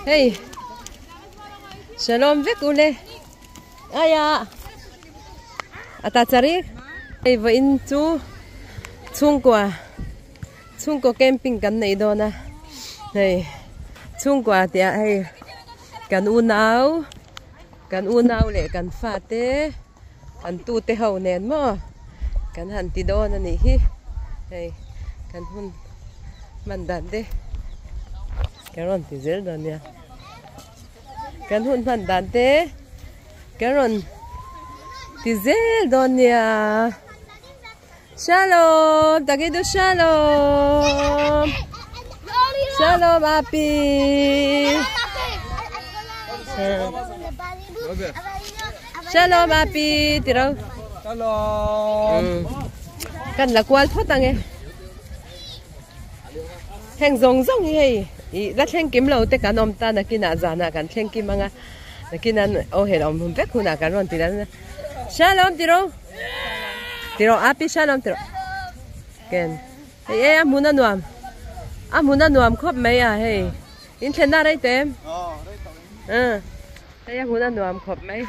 Hei Shalom vek ule aia ata chari hei vawiin chu chhungkua chhungkaw camping kan nei dawn a hei chhungkua tih ah hei kan unau kan unau leh kan fate An tute ho nen maw kan han ti dawn a nih hi hei kan hun hman dan te ka rawn ti zel dawn nia kan hun hman dan te ka rawn ti zel dawn nia shalom takidu shalom shalom api shalom api tiro shalom kan la kual phawt ang e heng zawng zawng hi hei i la thleng kim lo te kan awm ta nakinah zanah kan thleng kim anga nakinan aw hel awm vek hunah kan rawn ti lan shalom tiro Tiro api shalom tiro ken hei e a hmun a nuam a hmun a nuam khawp mai a hei in thlen na rei te hei a hmun a nuam khawp mai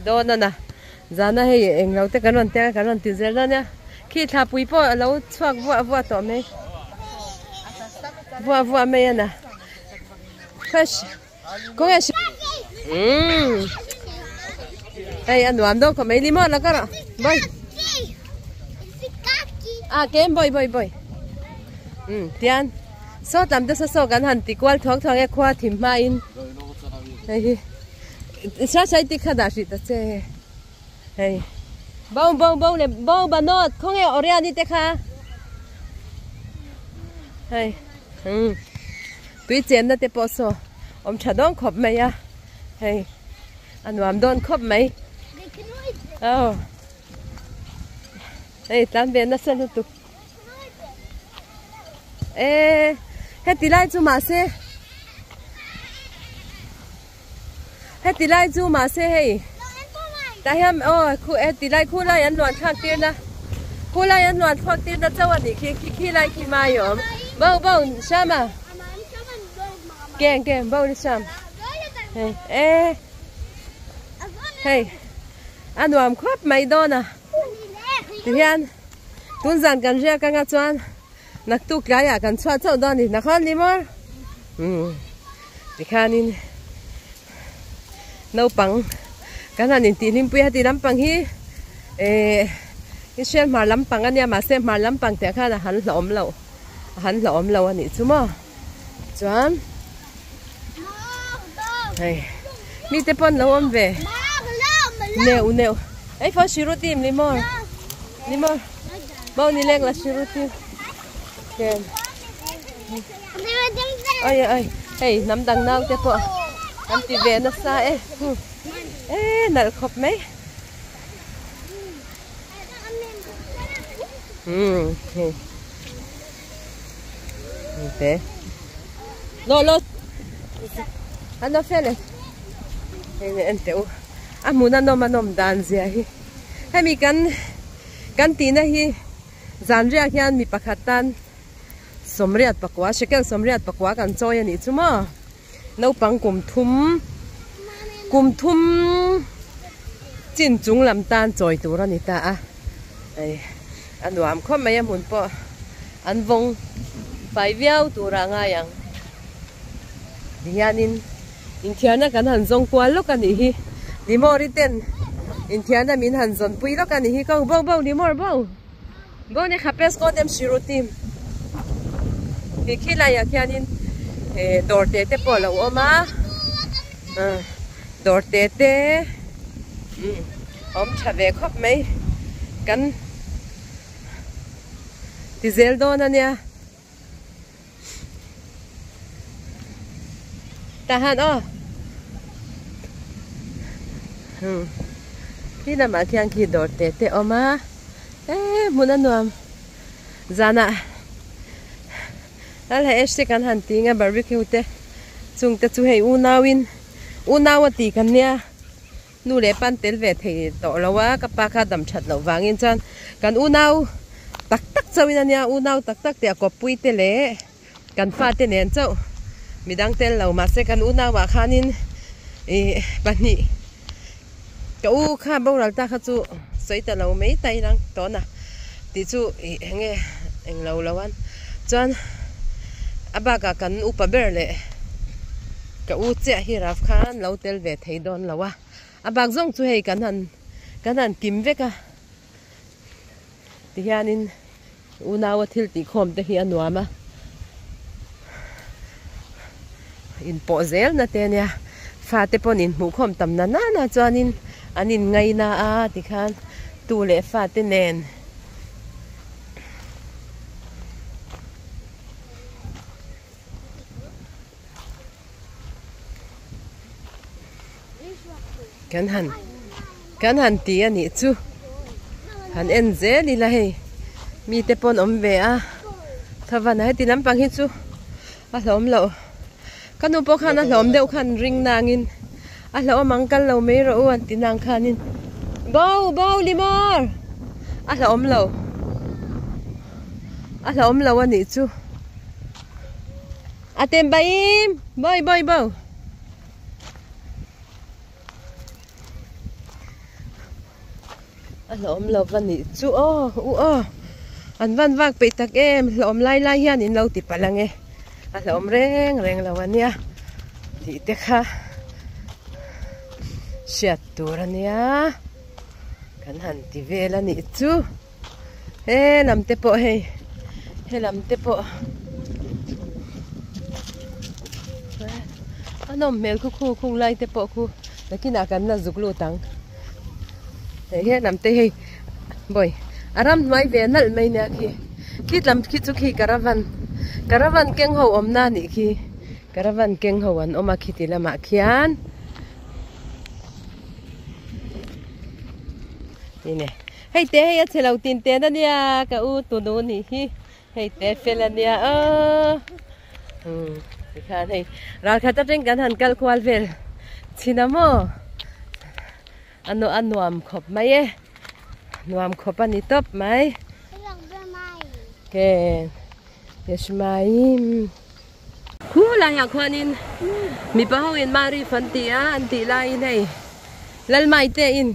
dawn a na zana hei eng lo te kan rawn tia kan rawn ti zel dawn nia khi thla pui pawh a lo chhuak vuah vuah tawh mai vuah vuah mai a na fresh Kawng e umm hei a nuam dawn khawp mai ni maw la ka rawh boy a kem boy boy boy um tian saw tam te saw saw kan han ti kual thuak thuak e khua thim hma in hei hi sa sai ti kha dah hrih ta che hei bo bo bo le bo banot khaw nge oriani te kha hei um Tui chenna te pawh saw awm tha dawn khawp mai a, hei a nuam dawn khawp mai. Aw hei tlan ve nasa lutuk. E heti lai chu mahse heti lai chu mahse hei tah hian aw khu heti lai khu lai an luan thlak tir na khu lai an luan thlak tir na chauh a nih khi khi khi lai khi mai a awm bo bo Shama keng keng bo ni Sham hei e hei a nuam khawp mai dawn a tihian tun zan kan riak anga chuan Naktuk tlaiah kan chhuah chauh dawn a ni nakhan ni maw? Umm tikhanin naupang kan han intih hlimpui a ti lampang hi eh Israel hmar lampang a nia mahse hmar lampang tih ah khan a han hlauhawm loh a han hlauhawm lo a nih chu maw chuan hei mite pawn lo awm ve neuh neuh ei pawh sirutim ni maw ni maw. Mau ni leng la siruti ken ai ai hei hnam dang nau te pawh an ti ve nasa e e nalh khawp mai um hei te lo lo an lo fel e hei ne en teh u a hmun a nawm a nawm dan zia hi hemi kan Kan tihna hi zan riak hian mi pakhat tan sawmriat pakua, shekel sawmriat pakua kan chawi a nih chu maw? Naupang kum thum, kum thum chin chung lam tan chawi tur a ni ta a, hei a nuam khawp mai a hmun pawh an vawng fai viau tur ah ngai ang. Tihianin Inthiarna kan han zawng kual lawk a nih hi. Limawri ten inthiarna min han zawn pui lawk a nih hi. Ko bo bo limawr bo. Bo ni khapes ko dem siru tim. Hi khi laiah khianin eh dawr te te pawh a lo awm a. Dawr te te awm tha ve khawp mai. Kan ti zel dawn a nia. Tahan aw hmm khi lamah khian khi dawr te te awm a e hmun a nuam zanah lal heh te kan han ti nga barbecue te chung te chu hei unau in unau a tih kan nia nu leh pan tel ve thei tawh lo a ka pa kha dam that loh vangin chuan kan unau tak tak chauhin a nia unau tak tak tih a kawppui te leh kan fate nen chauh Midang tel lo mahse kan unauah khanin ih pahnih ka u kha boral ta kha chu sawi ta lo mai ta ilang tawna tih chu ih eng nge eng lo lo an chuan a bakah kan upa ber leh ka u chiah hi Rav khan lo tel ve thei dawn lo a a bak zawng chu hei kan han kan han kim vek a tihianin. Unaua thil tihkhawm te hi a nuam a, inpawh zelna te ania, fate pawn inhmuhkhawm tam na nana chuanin an inngaina a tikhan tu leh fate nen. Kan han kan han ti a nih chu han en zel ila hei mite pawn awm ve a thavan a heti lampang hi chu a hlawm loh ka nu pawh khan a hlawm deuh khan ring nangin a hlauhawm ang kal lo mai rawh u an ti nang khanin bo bo limar a hlauhawm lo a hlauhawm lo a nih chu. A tem baim boi boi bo. A hlawm lo va nih chu aw u aw an van vak peih tak em hlawm lai lai hian in lo ti palh ang e a hlawm reng reng lo ania tih te kha hriat tur ania kan han ti vel a nih chu. He lam te pawh hei he lam te pawh a nawm hmel khu khu khung lai te pawh khu nakinah kan la zuk lut ang hei he lam te hei bawi a ramhnuai ve nalh mai nia khi khi lam khi chu khi caravan caravan keng ho awmna a nih khi caravan keng ho an awm a khiti lamah khian. Hei te hei a chhe lo tin ten ania ka u tunu nih hi hei te fel ania aw umm tikhan hei ralkhat atang kan han kal kual vel chhin a maw a nuam a nuam khawp mai e nuam khawp a ni tawp mai ken yashmaim Khu laiah khuanin mipa ho in mari fan ti a an tih laiin hei Lalmai te in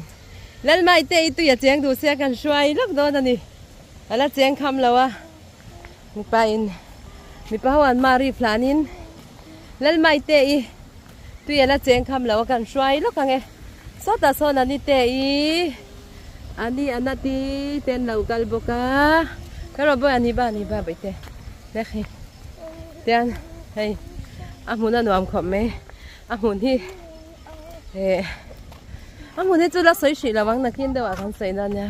Lalmai te i tui a cheng duh sia kan hruai lawk dawn a ni a la cheng kham lo a mipa in mipa ho an mari hlanin Lalmai te i tui a la cheng kham lo a kan hruai lawk ang e sawtah sawn ani te i ani anati te an lo kal bawk a ka rawh bawi ani ba ani ba baihte. Hlek hi tian hei a hmun a nuam khawp mai a hmun hi eh a hmun hi chu la sawi hrih lo ang nakin deuh ah kan sawi dawn nia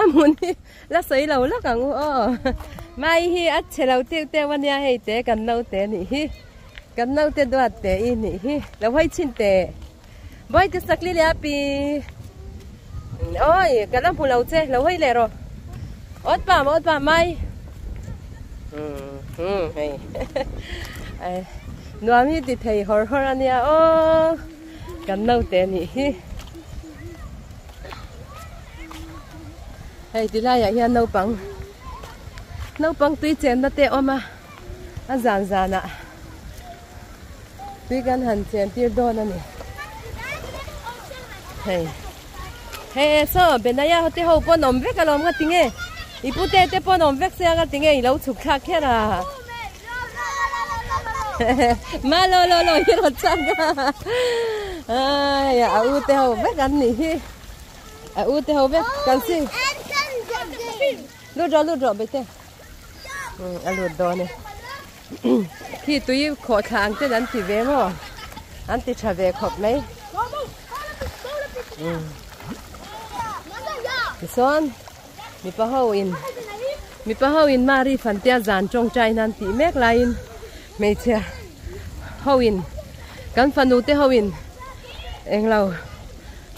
a hmun hi la sawi lo lawk ang u aw mai hi a chhe lo teuh teuh a nia hei te kan naute a nih hi kan naute duat te i nih hi lo hawi chhin teh. Bawihte sakli leh a pi. Oi, ka la hmu lo che, lo hawi leh rawh. Awt pam, awt pam mai. Hmm, hmm, hei. Ai, nuam hi ti thei hawr hawr ania aw. Kan naute nih hi. Hei ti laiah hian naupang naupang tui chenna te awm a, a zan zanah. Tui kan han chen tir dawn a ni. Hei. Hei saw Benaya te ho pawn awm vek alawm nga tinge. I pute te pawn awm vek sia nga tinge i lo chhuk thlak kher a. Ma lo lo lo hi rawn chak a. Ai a u te ho vek an nih hi. A u te ho vek kan si. Lut rawh lut rawh bete. A lut dawn e. Khi tui khawh thla ang ten an ti ve maw? An ti tha ve khawp mai. Tichuan mipa ho in mipa ho in Mari Fantia zan tawngtai nan tih mek laiin hmeichhia ho in kan fanu te ho in englo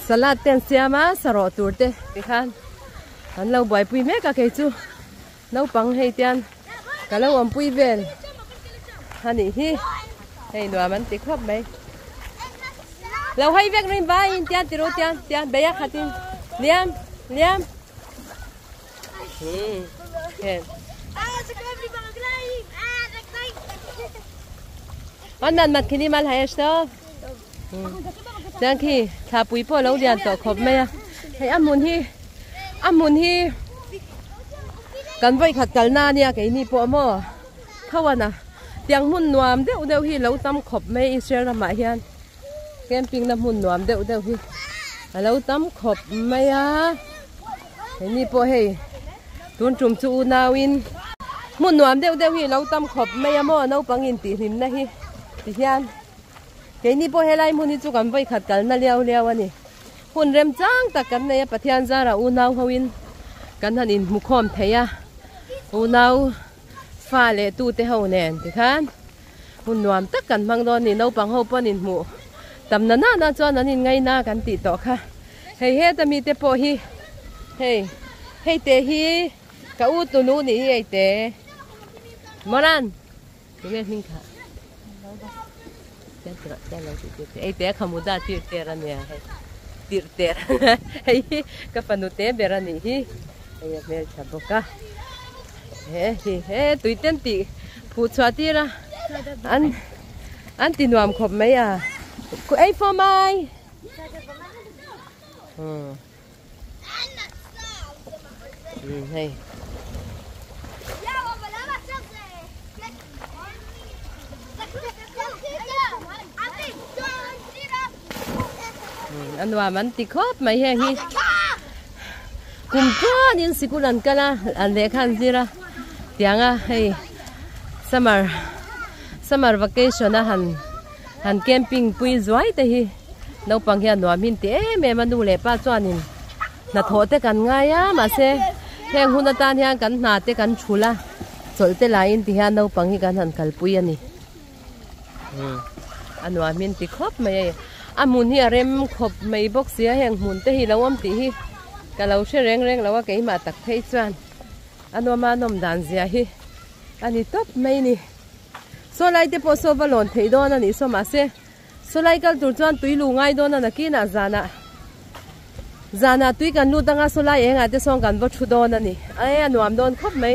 salad te an siam a sarawh tur te tikhan an lo buaipui mek a kei chu. Naupang hei tian ka lo awmpui vel a nih hi hei nuam an ti khawp mai lo hawi vek rin vai in tian tiru tian tian beia khatin liam liam hmm hen. On nan matkilim al ha'esh tov? Chuan khi thlapui pawh a lo lian tawh khawp mai a, hei a hmun hi a hmun hi kan vawikhat kalna ania keini pawh maw tho a na tiang hmun nuam deuh deuh hi lo tam khawp mai Israel ramah hian camping na hmun nuam deuh deuh hi a lo tam khawp mai a keini pawh hei tun tum chu unauin hmun nuam deuh deuh hi lo tam khawp mai a maw naupang intihhlimna hi tihian. Keini pawh helai hmun hi chu kan vawikhat kalna liau liau a ni. Hun remchang tak kan nei a, Pathian zarah unau hoin kan han inhmu khawm thei a, unau fa leh tute ho nen tikhan hun nuam tak kan hmang dawn a ni. Naupang ho pawh an inhmuh tam na nana chuan an inngaina kan tih tawh kha. Hei heta mite pawh hi hei hei te hi ka u tunu nih hi hei te Moran. Tunge hming kha? Ei te khamuda tir ter ania hei tir ter hei hi ka fanu te ber a nih hi hei a hmeltha bawk a he hi he tui ten tih phuh chhuah tir a an an ti nuam khawp mai a ei fo mai hmm. Hei a nuam an ti khawp mai heng hi kum chuanin sikul an kal a an lehkha an zir a tianga hei summer summer vacation a han Han camping pui zuai te hi naupang hian nuam hin ti em em a nu leh pa chuanin hnathawh te kan ngai a mahse heng hun atan hian kan hna te kan thul a chawlh te laiin ti hian naupang hi kan han kalpui a ni a nuam hin ti khawp mai a a hmun hi a rem khawp mai bawk sia heng hmun te hi lo awm tih hi ka lo hre reng reng lo a keimah tak phei chuan a nuama nawm dan zia hi a ni tawp mai ni. Saw lai te pawh saw va lawn theih dawn a nih saw mahse saw lai kal tur chuan tui luh ngai dawn a nakinah zanah zanah tui kan lut anga saw lai engah te sawn kan va thu dawn a ni e a nuam dawn khawp mai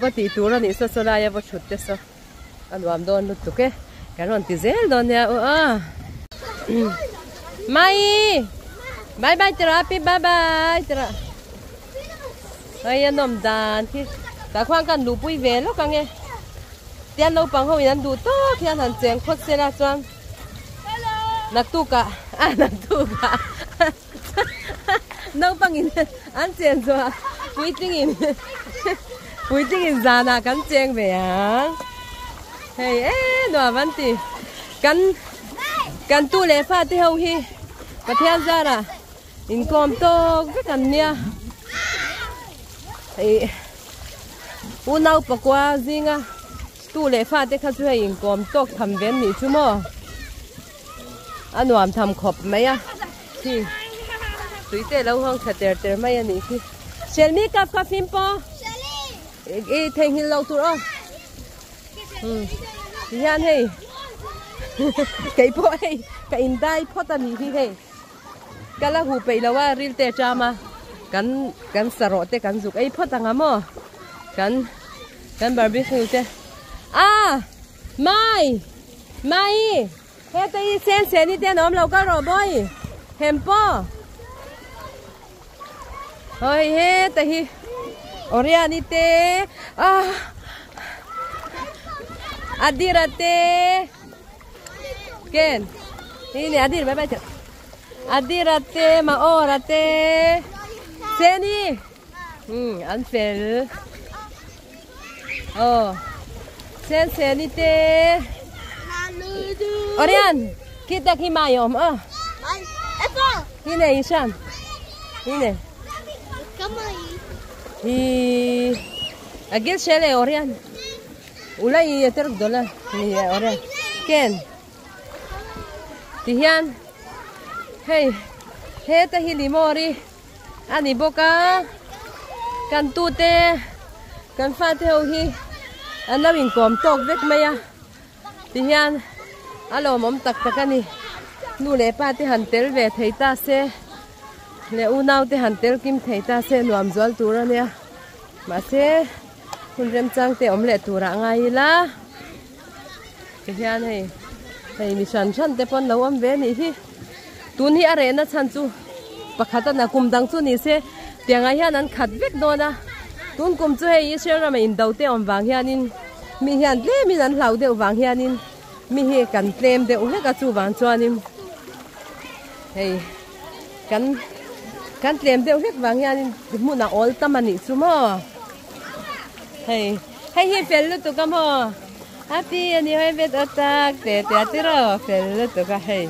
va tih tur a nih saw saw laia va thut te saw a nuam dawn lutuk e kan rawn ti zel dawn nia aw a mai bye bye tira pi bye bye tira Hei a nawm dan khi tah khuan kan luhpui ve lawk ang e tian naupang ho in an duh tawk hian han cheng phawt se la chuan naktukah a naktukah naupang in an chen zawh ah puitling in puitling in zanah kan cheng ve ang hei e nuam an ti kan kan tu leh fa te ho hi Pathian zarah Inkawm tawk vek an nia. Ih unau pakua zinga tu leh fa te kha chu hei inkawm tawk tham ve an nih chu maw. A nuam tham khawp mai a. Khi tui te lo hawng tha ter ter mai a nih khi. Shelmi kap kha fim pawh. I theihnghilh loh tur aw. Ti hian hei keipawh hei ka indai phawt a nih hi hei. Ka la huh peih lo a ril te a cham a kan kan sarawh te kan zuk ei phawt ang a maw kan kan barbecue te a mai mai heta hi sen sen hi te an awm lo ka rawh bawi hem pawh hei heta hi oriani te a adira te. Ken. Ini Adir bye bye. Adir ate ma or ate. Seni. An fel. Oh. Sen seni te. Orian. Kita ki mai om a. Ini Ishan. Ini. Hi. Agil shele Orian. Ulai יותר גדולה מאוריה. כן. Tihian hei heta hi limawri a ni bawk a kan tute kan fate ho hi an lo inkawm tawk vek mai a tihian a lawmawm tak tak a ni nu leh pa te han tel ve thei ta se leh unau te han tel kim thei ta se nuam zual tur a nia mahse. Hun remchang te awm leh turah ngai ila. Tihian hei hei mi hran hran te pawn lo awm ve anih hi tun hi a rehna chhan chu pakhat a na kum dang chu ni se tiangah hian an khat vek dawn a tun kum chu hei Israel rama indo te awm vang hianin mi hian tlemin an hlau deuh vang hianin mi hi kan tlem deuh hlek a chuvang chuanin hei kan kan tlem deuh hlek vang hianin hmun a awl tam a nih chu maw. Hei hei hi fel lutuk a maw happy a ni hoi vet atak te te a tiraw fel lutuk a hei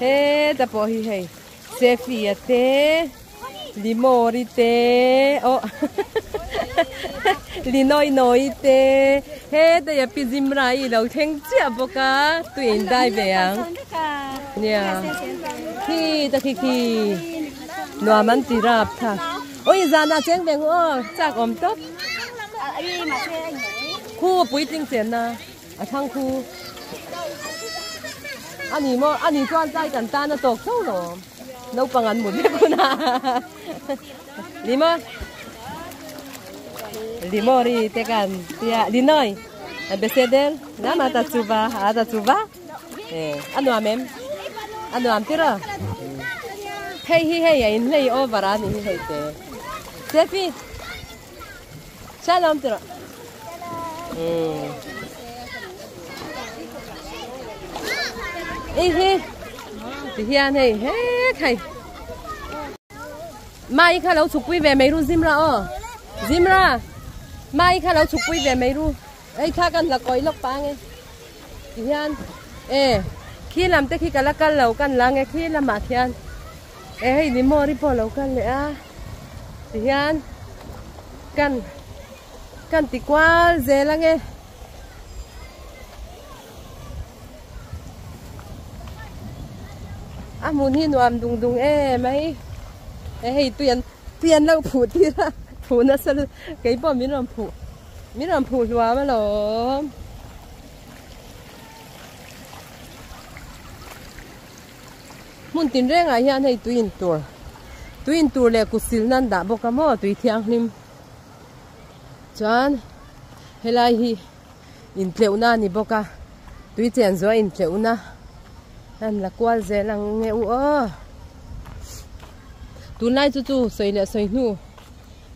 heta pawh hi hei Sefia te Limori te aw Linawi nawi te heta hi a pi Zimra i lo thleng chiah bawk a tui in dai ve ang nia khi ta khi khi nuam an ti rap tha. Ui zan ah cheng ve ngu aw chak awm tawp. Khu puitling chen na a thlang khu. Ani maw ani chuan tlai kan tan a tawk tho lo naupang an mut vek hun a. Limo limo ri te kan tia linoy beseder lama ta chuva a ta chuva. A nuam em? A nuam tir a. Hei hi hei a in hlei over a ni hi hei te. Sefi. Shalom tir a. Hmm. Ei hi. Ti hian hei he khai. Mai kha lo chhuk pui ve mai ru Zimra aw. Zimra. Mai kha lo chhuk pui ve mai ru. Ei kha kan la kawi lawk pang e. Ti hian e khi lam te khi ka la kal lo kan la nge khi lamah khian e hei ni maw ri pawh lo kal leh a ti hian kan kan ti kual zel ange. A hmun hi nuam dung dung em mai e hei tui an tui an lo phuh tir a phuh nasa lutuk keipawh min rawn phuh. Min rawn phuh hluam alawm. Hmun tinrengah hian hei tui in tur tui in tur leh kut sil nan dah bawk a maw tui thianghlim chuan helai hi intleuhna a ni bawk a tui chen zuah intleuhna an la kual zel ang nge u aw tunlai chu chu sawi leh sawi hnu.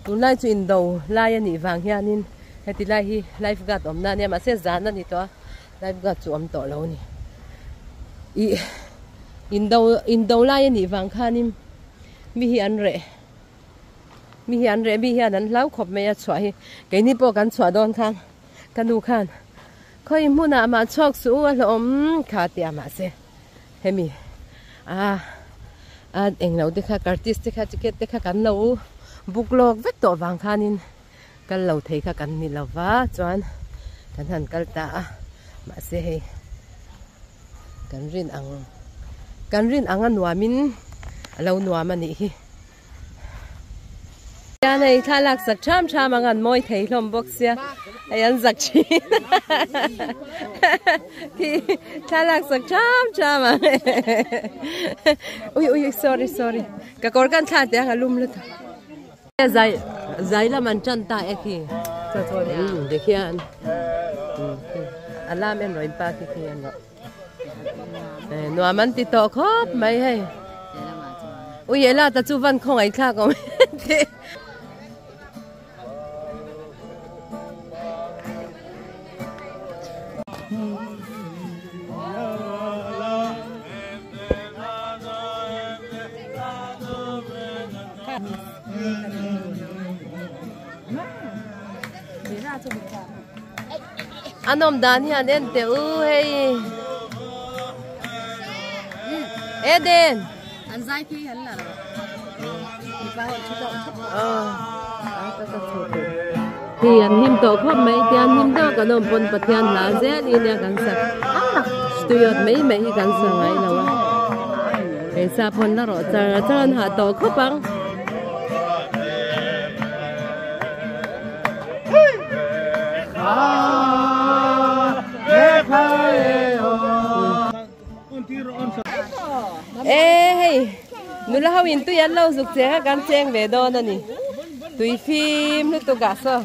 Tunlai chu indo lai a nih vang hianin heti lai hi life guard awmna a nia mahse zan a ni tawh a life guard chu awm tawh lo a ni. Ih indo indo lai a nih vang khanin mi hi an reh mi hi an reh mi hian an hlau khawp mai a chhuah hi keini pawh kan chhuah dawn khan ka nu khan khawi hmunah mah chhuak suh u a hlawhawm kha tia mahse hemi a a englo te kha kartis te kha ticket te kha kan lo book lawk vek tawh vang khanin kal lo thei kha kan ni lo va chuan kan han kal ta a mahse hei kan rin ang kan rin ang a nuamin a lo nuam a nih hi. Hian hei thla lak sak tham tham ang an mawi thei hlawm bawk sia hei an zak thin khi thla lak sak tham tham ang ui ui sorry sorry ka kawr kan thla teh ang a lum lutuk zai zai lam an tan ta e khi tikhian a lam en rawh in pa khi khi an rawh. Nuam an ti tawh khawp mai hei. Ui ela ta chu van khawngaih thlak awm e. A nawm dan hian en teh u hei Eden an zai khi an la mipa ho thu deuh thap Hi an hlim tawh khawp mai tian hlim deuh kan awm pawn Pathian hla zel in nia kan sak stuyawt mai mai hi kan sa ngai lo a hei sa pawn la rawh char char an hah tawh khawp ang. E hei nula ho in tui an lo zuk cheng a kan cheng ve dawn a ni tui fim lutuk ah saw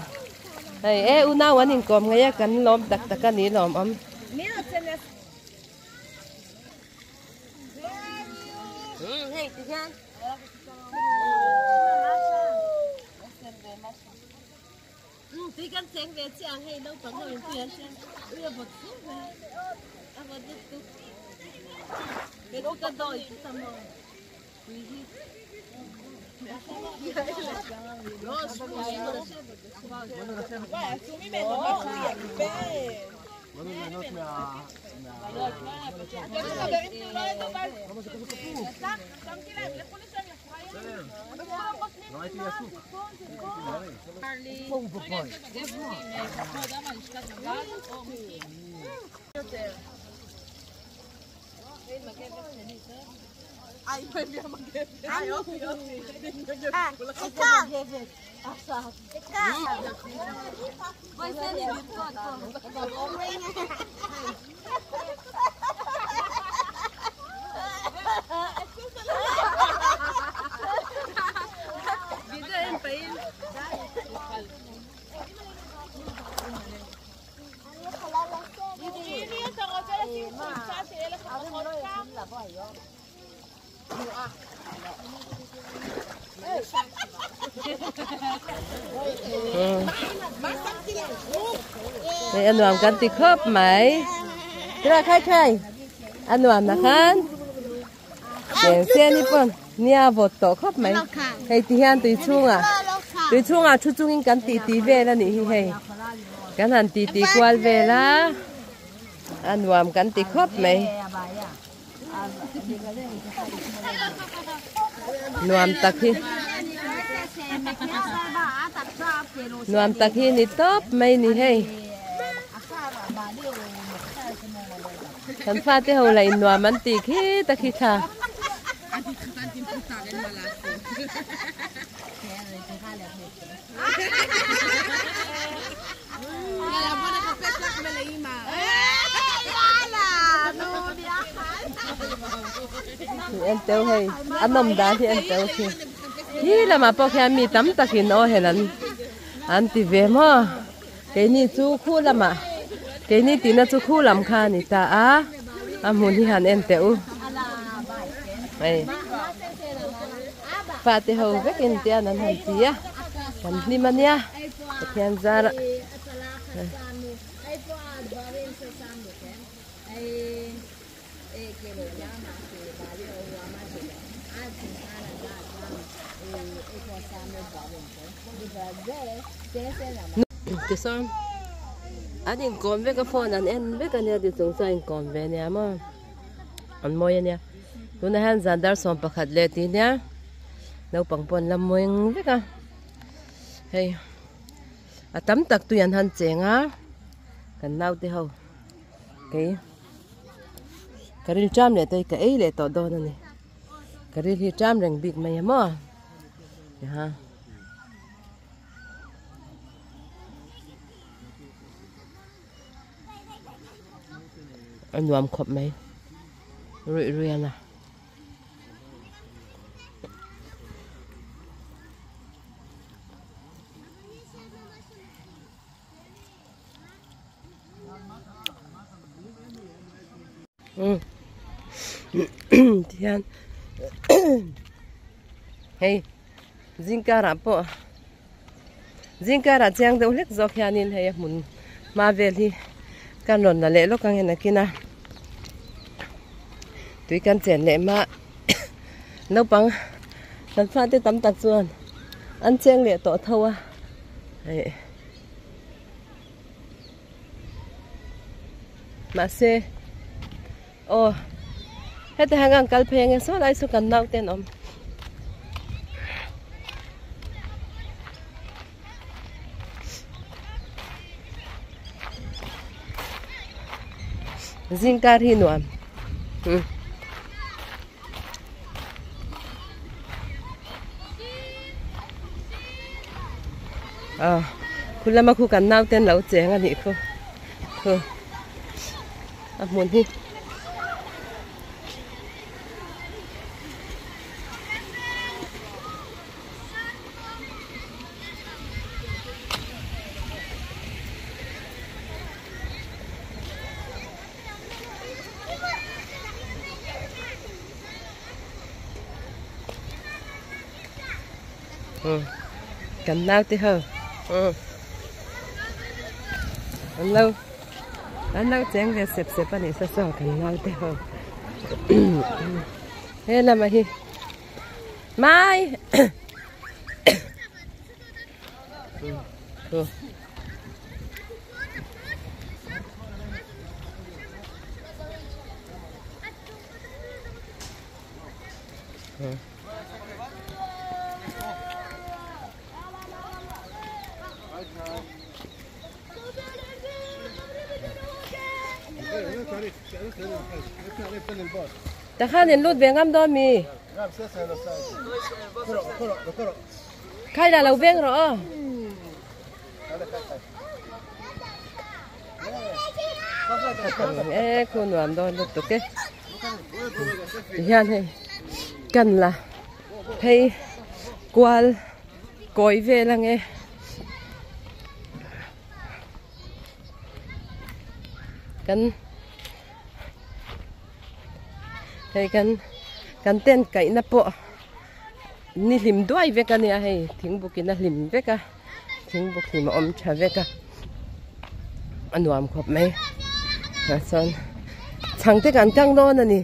hei e unau an inkawm ngei a kan lawm tak tak a ni lawm awm. Hei ti hian tui kan cheng ve chiah ang hei naupang ho in tui an cheng ui a vawt fur mai a vawt lutuk kei chu ka dawi tlat a maw tui hi Hei a nuam kan ti khawp mai tira khai khai a nuam na khan cheng sen hi pawn nia vawt tawh khawp mai hei ti hian tui chhungah tui chhungah thu chungin kan tih tih vel a nih hi hei kan han tih tih kual vel a a nuam kan ti khawp mai. Nuam tak hi nuam tak hi ni tawp mai ni hei kan fate ho lah in nuam an tih khi ta khi thla. En teu hei a nawm dan hi en teu khi hi lamah pawh khian mi tam takin aw hel an an ti ve maw keini chu khu lamah keini tihna chu khu lam kha a ni ta a a hmun hi han en teh u hei. Fate ho vekin tian an han ti a kan hlim a nia Pathian zar ah tichuan an inkawm vek a phone an en vek a nia ti chung chuan a inkawm ve a nia maw an mawi a nia. Tunah hian zan dar 11 leh tih nia naupang pawh an la mawing vek a hei a tam tak tui an han cheng a kan naute ho kei ka ril ṭam leh tawh hi ka ei leh tawh dawn a ni ka ril hi ṭam reng bik mai a maw ha. A nuam khawp mai ruih ruih a na. Tihian hei zingkarah pawh Zingkarah chiang deuh hlek zawk hianin hei a hmun hma vel hi kan rawn la leh lawk ang en akin a tui kan chen leh hma naupang kan fate tam tak chuan an cheng leh tawh tho a hei mahse aw heti hian kan kal phei ange saw lai saw kan naute an awm. Zingkar hi nuam ah khu lama khu kan naute an lo cheng a nih khu khu a hmun hi. Kan naute ho an lo an lo cheng ve sep sep a nih sa saw kan naute ho he lamah hi mai Takhan in lut ve ngam dawn mi. Khai la lo veng rawh aw. E khu nuam dawn lutuk e. Tihian hei kan la phei kual kawi vel ange. Kan hei kan kan tent kaihna pawh ni hlim duai vek a nia hei thingbuk in a hlim vek a thingbuk hlim a awm tha vek a a nuam khawp mai tah chuan chhang te kan kang dawn a ni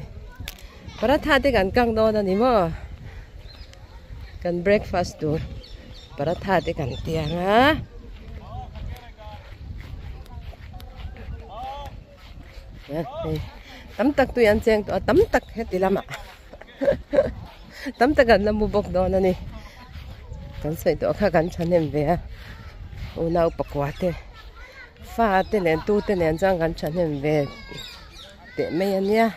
paratha te kan kang dawn a ni maw kan breakfast tur paratha te kan tiang a. Tam tak tui an cheng tawh a tam tak heti lamah tam tak an la mu bawk dawn a ni kan sawi tawh kha kan thahnem ve a unau pakua te fa te nen tu te nen chuan kan thahnem ve teh mai a nia.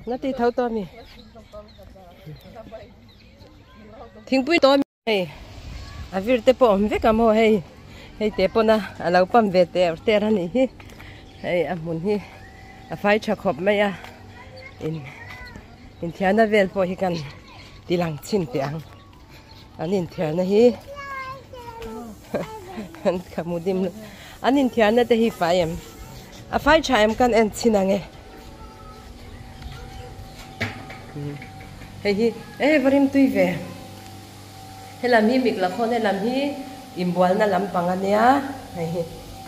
Na ti tho tawh a mi thingpui tawh a mi. Hei a vir te pawh awm vek a maw hei hei te pawn a a lo pump ve ter ter a nih hi hei a hmun hi a fai tha khawp mai a in inthiarna vel pawh hi kan ti lang chhin teh ang an inthiarna hi an ka hmu dim lo an inthiarna te hi fai em a fai tha em kan en chhin ang e hei hi e va rim tui ve. Helam hi mik lakhawn helam hi inbualna lampang a nia hei hi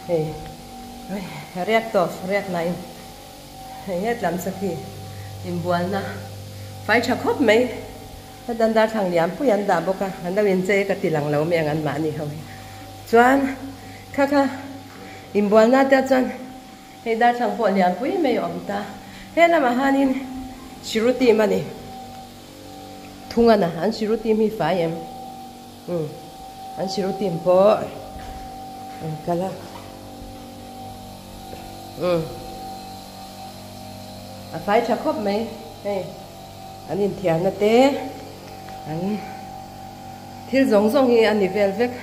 hei riak tawp riak hnai hei hetlam sakhi inbualna fai tha khawp mai hetan darthlang lian pui an dah bawk a an lo inchei ka ti lang lo mai ang an mahni ho hi chuan kha kha inbualna te chuan hei darthlang pawh lian pui mai a awm ta helamah hianin sirutim a ni. Thung ana an siru team hi fai em umm an siru team pawh an kal a umm a fai tha khawp mai hei an inthiarna te an thil zawng zawng hi a ni vel vek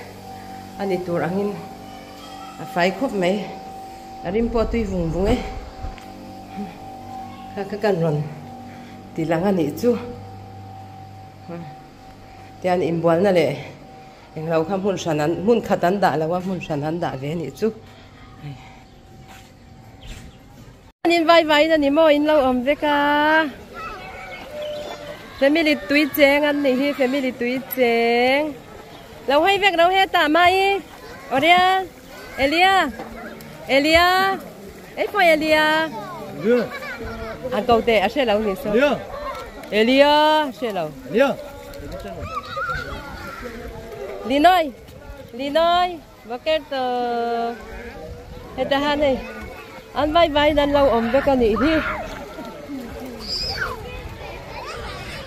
a ni tur angin a fai khawp mai a rim pawh a tui vung vung e kha kha kan rawn. Ti lang a nih chu tian inbualna leh englo kha hmun hran an hmun khat an dah lo a hmun hran an dah ve a nih chu. In vai vai in a ni maw in lo awm vek a family tui cheng an nih hi family tui cheng lo hawi vek lo hetah mai Oria Elia Elia. Ei pawh Elia. An ko teh a hre lo ni so. Elia hre lo. Linoy. Linoy. Boker to. Heta han hei. An vai vai nan lo awm vek a nih hi.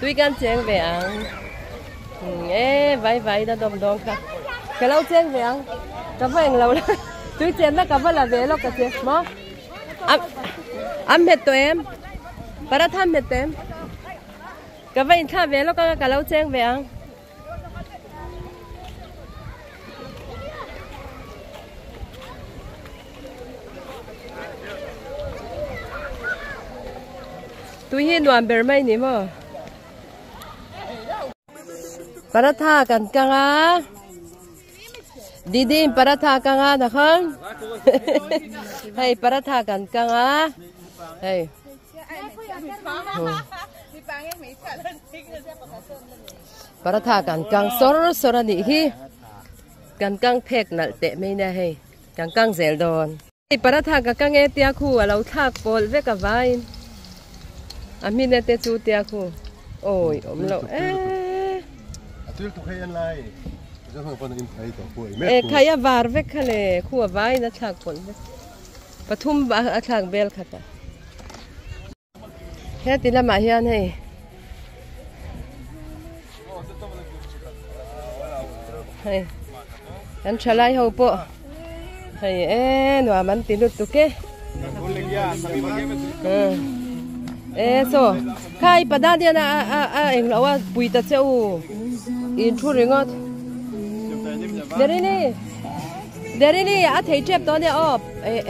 Tui kan cheng ve ang. E vai vai na dawm dawn kha. Ka lo cheng ve ang. Ka va eng lo la. Tui chen na ka va la ve lawk ka che. Maw? Am hmet tawh em? Paratha am hmet tawh em? Ka va inthlah ve lawk anga ka lo cheng ve ang. Tui hi nuam ber mai ni maw? Paratha kan kang a Didi in paratha kang a nakhan hei paratha kan kang a hei. Paratha kan kang sawr sawr a nih hi kan kang phek nalh teh mai nia hei kan kang zel dawn. Hei paratha ka kang e tia khu a lo thlak pawlh vek a vaiin a hmin e te chu tia khu awi awm loh e. E khai a var vek kha le khu a vaiin a thlak pawlh vek pathum a thlak bel khat a. Heti lamah hian hei hei kan thalai ho pawh hei e nuam an ti lutuk e e saw khai padan hian a a a englo a pui ta che u in thu ringawt Derini Derini a thei tep dawn nia aw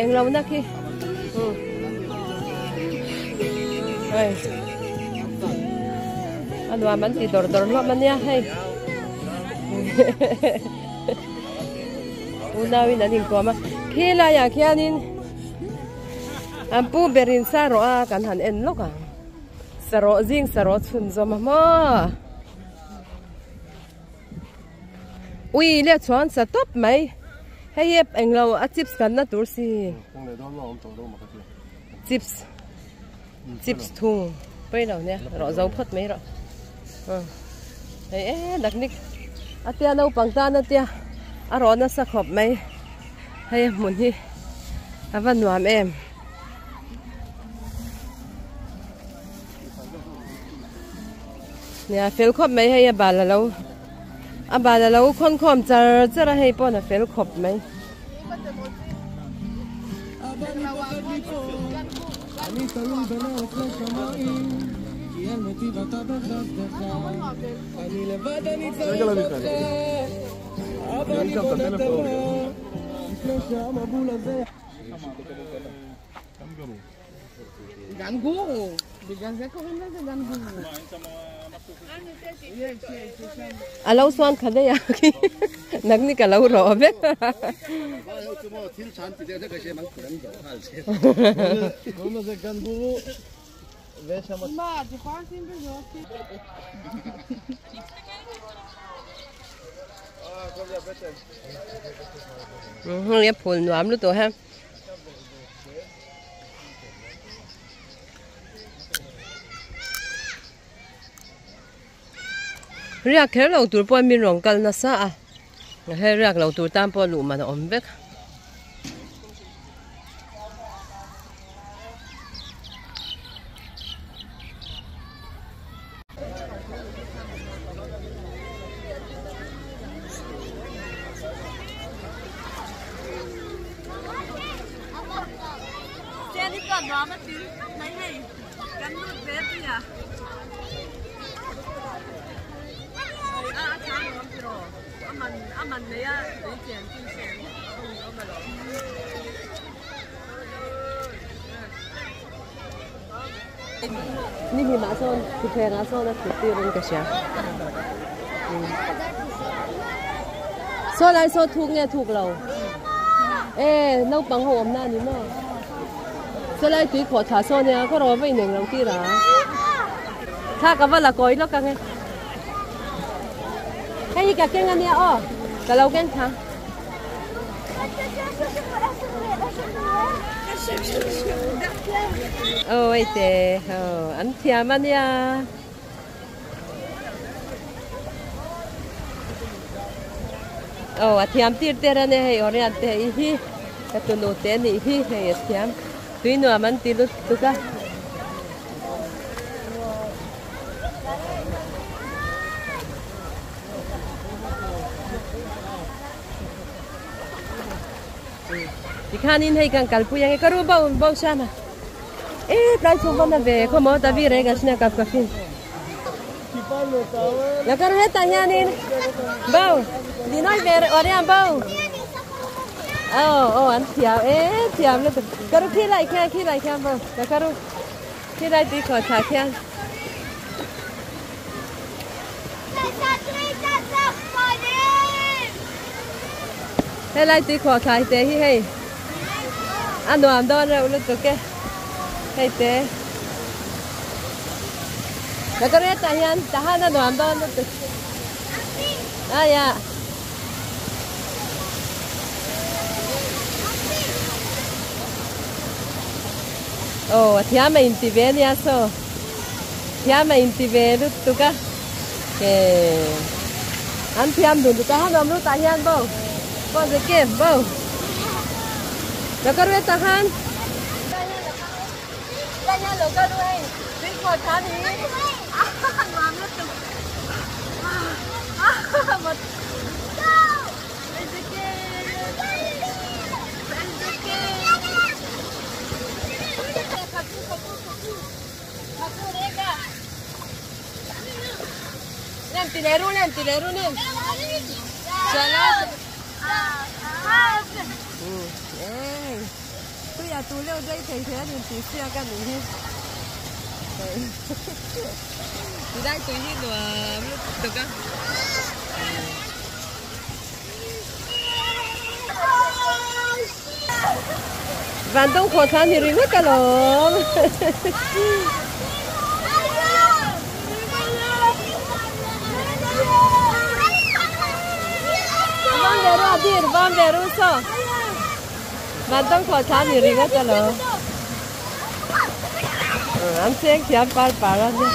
englo na khi hei a nuam an ti dawr dawr hlawm ania hei unauin an inkawm a khi laiah khianin an pu berin sa rawh a kan han en lawk ang sarawh zing sarawh chhunzawm a maw. Ui le chuan sa tawp mai hei hi englo a chips kan na tur si chips chips thung pawi lo nia rawh zo phawt mai rawh hei e naknik a tia naupang tan a tia a rawh nasa khawp mai hei a hmun hi a va nuam em. Nia fel khawp mai hei a bal alo a bal alo khawn khawm char char a hei pawn a fel khawp mai. A lo suan kha daih a khi nang ni ka lo rawh vek hei a phul nuam lutuk ha. Riak kher lo tur pawh min rawn kal nasa a hei riak lo tur tan pawh luh man a awm vek. Ni hlim ah sawn thuthleng ah sawn a thut tir in ka hria saw lai saw thuk nge thuk lo e naupang ho awm na a ni maw saw lai tui khawh thla saw nia khaw rawh va ineng lo tir a thla ka va la kawi lawk ang e hei hi ka keng ania aw ka lo keng thla. Ôi tè, anh thiam anh nha. Ồ, a thiam tir te ra nè hei orian te i hi. Ka tu nu te ni hi hei a thiam. Tui nuam an ti lut tuk a. Tikhanin hei kan kalpui ang e ka ru bo bo siam a e tlai chhung pawn a ve khaw maw ta vi reng a sina kap ka fin la ka ru hetah hianin bo dinawi ve oriang bo aw aw an thiam e thiam lutuk ka ru khi lai khian khi lai khian bo la ka ru khi lai tui khawh thla khian. Helai tui khawh thlai te hi hei a nuam dawn reuh lutuk e hei te. Nakareta hian tahan a nuam dawn lutuk. Aia. Aw a thiam a inti ve ania saw. Thiam a inti ve lutuk a. Ke an thiam dun lutuk a han awm lut ah hian bo. Pawh ze ke bo. Nakareta khan. Tui a tu leuh daih thei thei a ni tih hriat a nih hi. Tilai tui hi nuam lutuk a. Van dawng khawh thla ni ringawt alawm. Van ve ru a dir van ve ru saw. Van dawng khawh thla ni ringawt alawm. An cheng thiam par par a nia.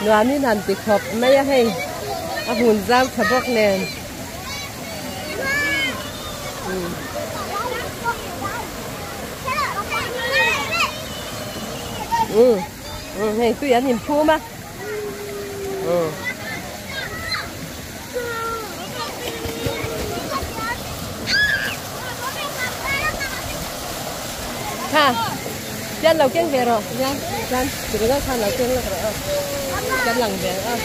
Nuamin han ti khawp mai a hei a hun zau tha bawk nen. Um hei tui an inphum a. Um. Kha Pian lo keng ve rawh nia chuan tiranga khan lo keng lawk rawh aw kan lang ve ang aw.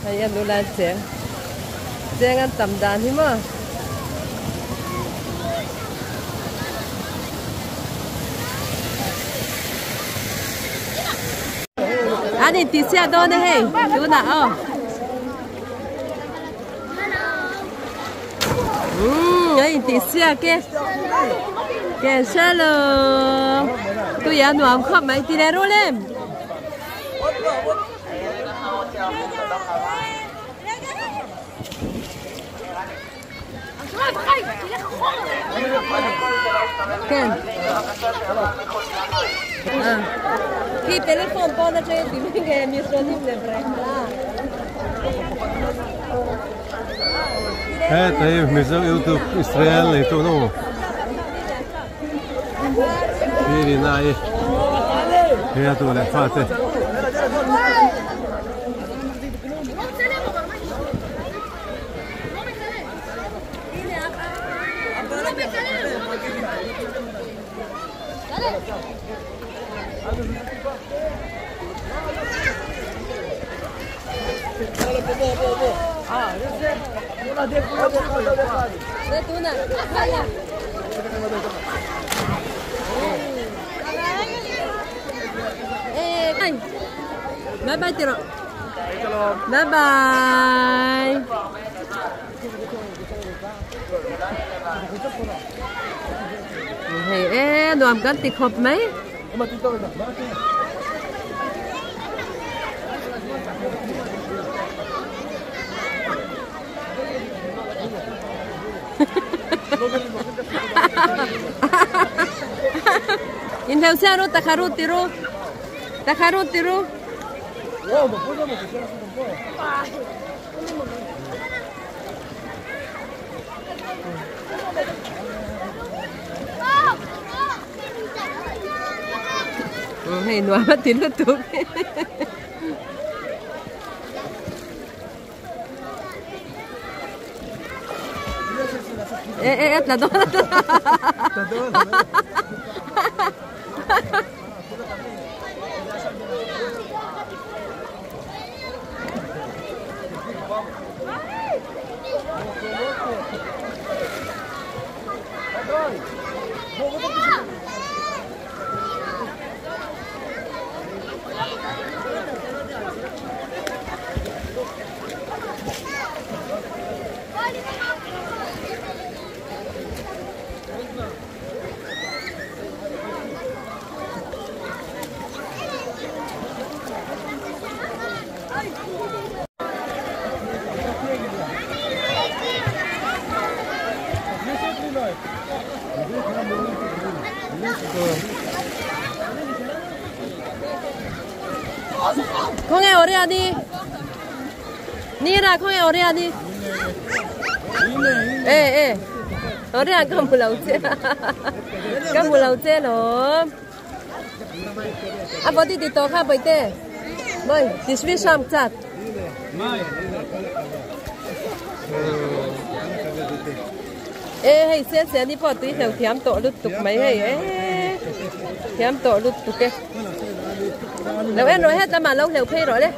Hei a nula cheng cheng an tam dan hi maw. An intihsiak dawn a hei tunah aw. Umm a intihsiak e. Ke shalom tui a nuam khawp mai ti leh rul em. Ken. Khi telephone pawn atanga ti mai nge mi hrawn le brek la. He tai Mizo YouTube Israel nei tu no. Ri nai. He tu le fa te. Bye bye tiro. Bye bye. Hei e nuam kan ti khawp mai. Inhleuh ru takharut tiru takharut tiru Hei nuam a ti lutuk. E e e tla dawn a tla dawn. Khawnge Oriani? Nira khawnge Oriani? E e Orian ka hmu lo che ka hmu lo che lawm. A body ti tawh kha bawihte. Bawi tishvi sham chat. E hei sen sen hi pawh tui hleuh thiam tawh lutuk mai hei e thiam tawh lutuk e. Lo en rawh het lamah lo hleuh phei rawh le.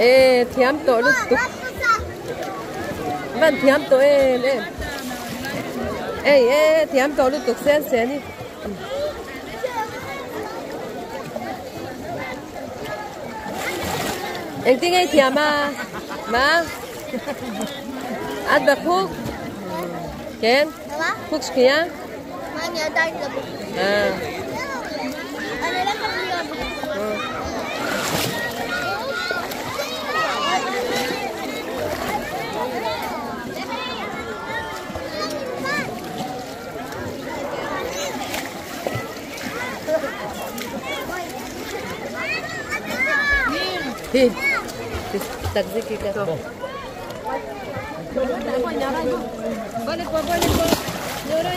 E thiam tawh lutuk. Van thiam tawh em em. Ei e thiam tawh lutuk sen sen hi. Engtin nge i thiam a? Ma? At bakhuk? Ken? Khuk shkia? Ah. תחזיקי ככה. בוא לפה, בוא לפה. נורא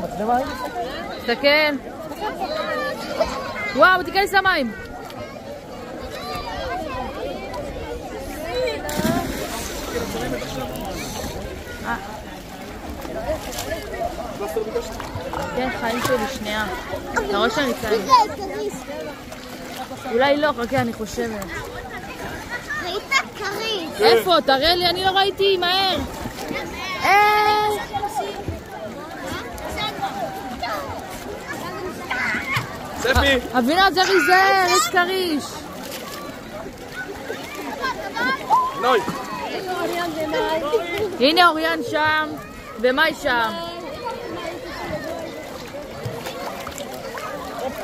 נורא. תסתכל. וואו, תיכנס למים. כן, חיים שלי, שנייה. אתה רואה שאני צעיר? אולי לא, חכה, אני חושבת. ראית כריש. איפה? תראה לי, אני לא ראיתי, מהר. אה! ספי! אבינה, צריך להיזהר, יש כריש. נוי! הנה אוריאן שם, ומאי שם.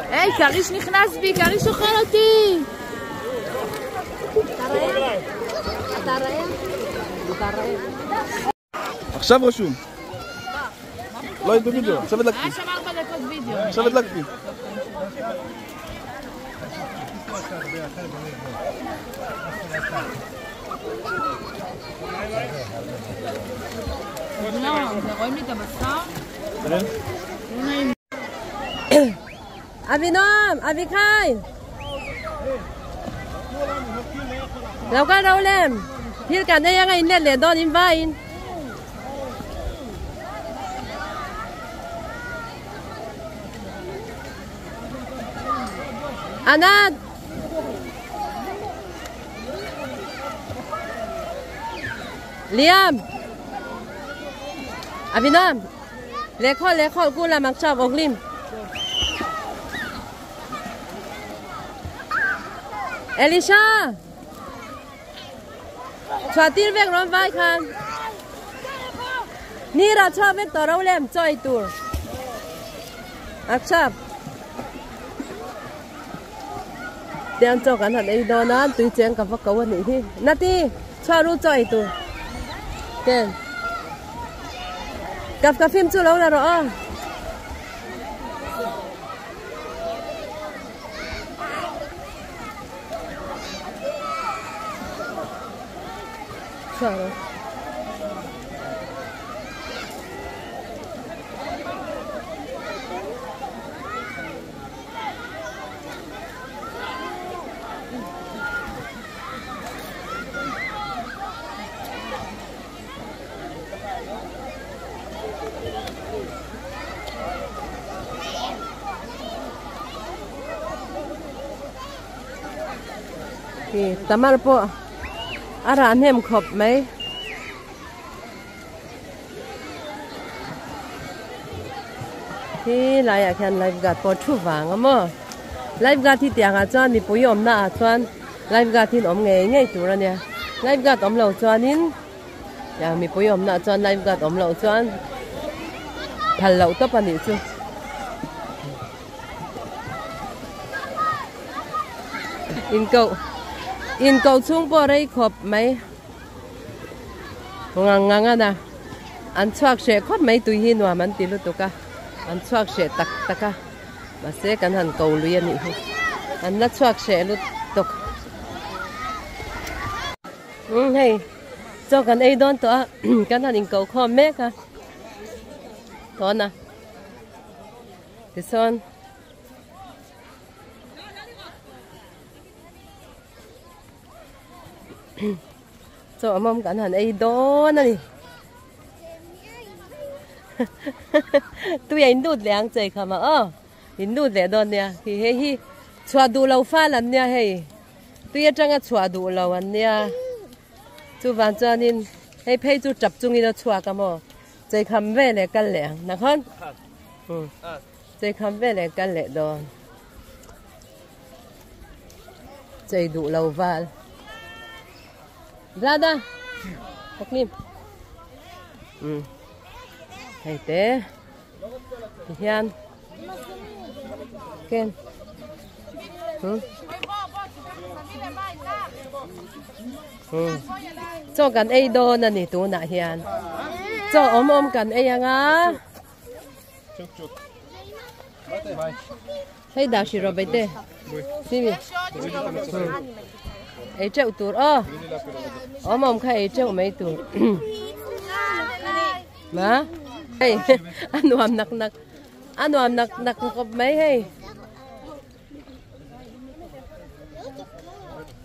היי, כריש נכנס בי, כריש אוכל אותי! עכשיו רשום. לא היית בווידאו, עכשיו הדלקתי. היה שם 4 דקות וידאו. עכשיו הדלקתי. לא, רואים לי את הבשר? אבינועם, אביחי! Lo ka ro lem. Thil kan ei anga in let leh dawn in vaiin. Anat! Liam! Avinam! לאכול, לאכול, כולם עכשיו אוכלים. אלישע! Chhuah tir vek rawn vai khan nira chhuak vek tawh ro lem chaw ei tur a chap. Tiang chaw kan han ei dawn a, tui cheng ka va ko a nih hi. Nati, chhuah ru chaw ei tur. Ken. Kap ka fim chu lo la rawh aw. Chhuah rawh. Tamar pawh a rah hnem khawp mai. He laiah khian life guard pawh thu vang a maw life guard hi tiang ah chuan mipui awmna ah chuan life guard hi an awm ngei ngei tur a nia life guard awm lo chuanin tiang mipui awmna ah chuan life guard awm loh chuan phal loh tawp a nih chu. Inkoh inkoh chhung pawh rei khawp mai. Ngang ngang a na an chhuak hreh khawp mai tui hi nuam an ti lutuk a an chhuak hreh tak tak a mahse kan han ko lui a nih hi an la chhuak hreh lutuk umm hei chaw kan ei dawn tawh a kan han inko khawm mek a tawn a tichuan. Chaw awm kan han ei dawn a ni. Tui a in lut leh ang che kha ma aw. In lut leh dawn nia. Khi hei hi chhuah duh lo fal an nia hei. Tui atanga chhuah duh lo an nia. Chuvang chuanin hei phei chu tap chungin a chhuak a maw. Chei kham ve leh kal leh ang. Nakhawn? Chei kham ve leh kal leh dawn. Chei duh lo val. Vlada. Paklim. Um. Hei te. Ti hian. Ken. Hmm. Hmm. Chaw kan ei dawn a ni tunah hian. Chaw awm awm kan ei anga. Hei dah hri rawh baite. Simi. Ei teuh tur aw. Awm awm kha ei teuh mai tur. Ma. Hei a nuam nak nak. A nuam nak nak khawp mai hei.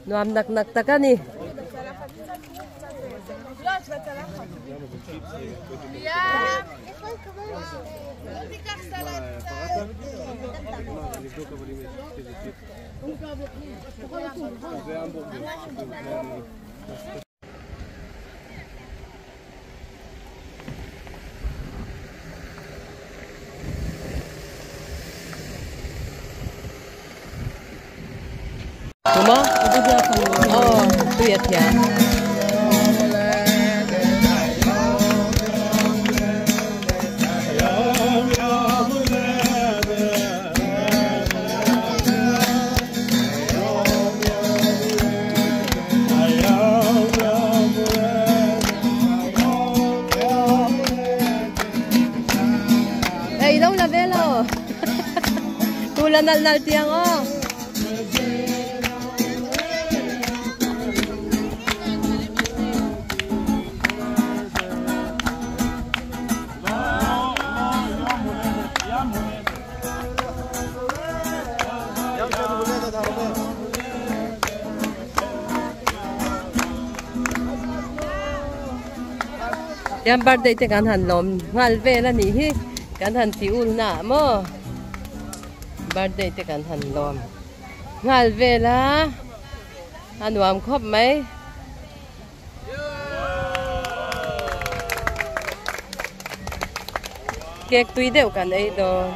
Nuam nak nak tak a ni. Tuma? Oh, tui a thiam. Ei lo la ve lo. Tu la nal nal tiang aw. Tiang birthday te kan han lawm nghal vel a nih hi kan han ti ul na maw birthday te kan han lawm nghal vel a a nuam khawp mai. Cake tui deuh kan ei dawn.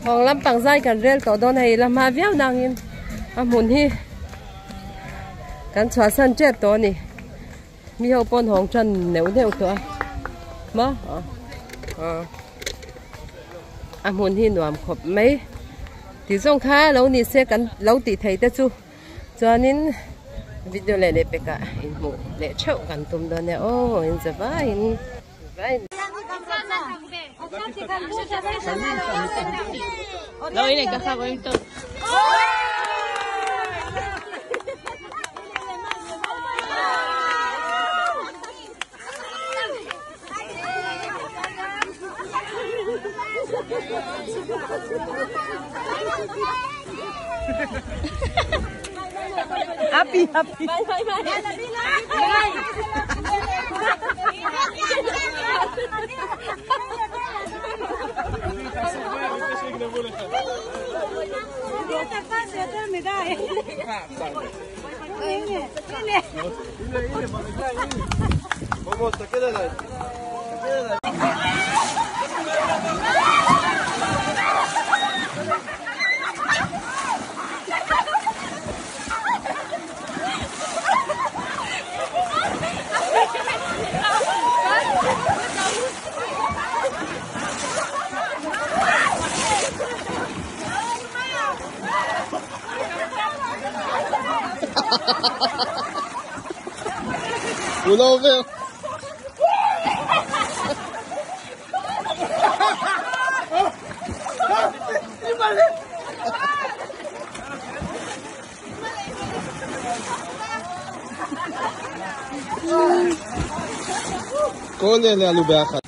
Hawng lampang zai kan rel tawh dawn hei la hma viau nangin a hmun hi kan chhuahsan tep tawh a ni. Mi ho pawn hawng tan neuh neuh tawh a maw a hmun hi nuam khawp mai ti zawng kha lo ni se kan lo tih thei te chu chuanin video leh leh pekah inhmuh leh theuh kan tum dawn nia aw in za vaiin vaiin. Happy, happy. Bye, bye, bye. הוא לא עובר. כל אלה עלו ביחד.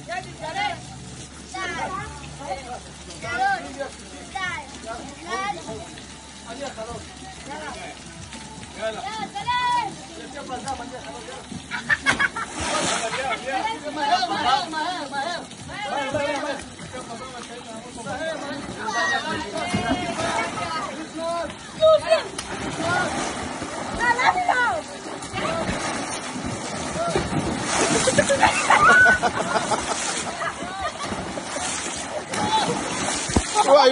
וואי.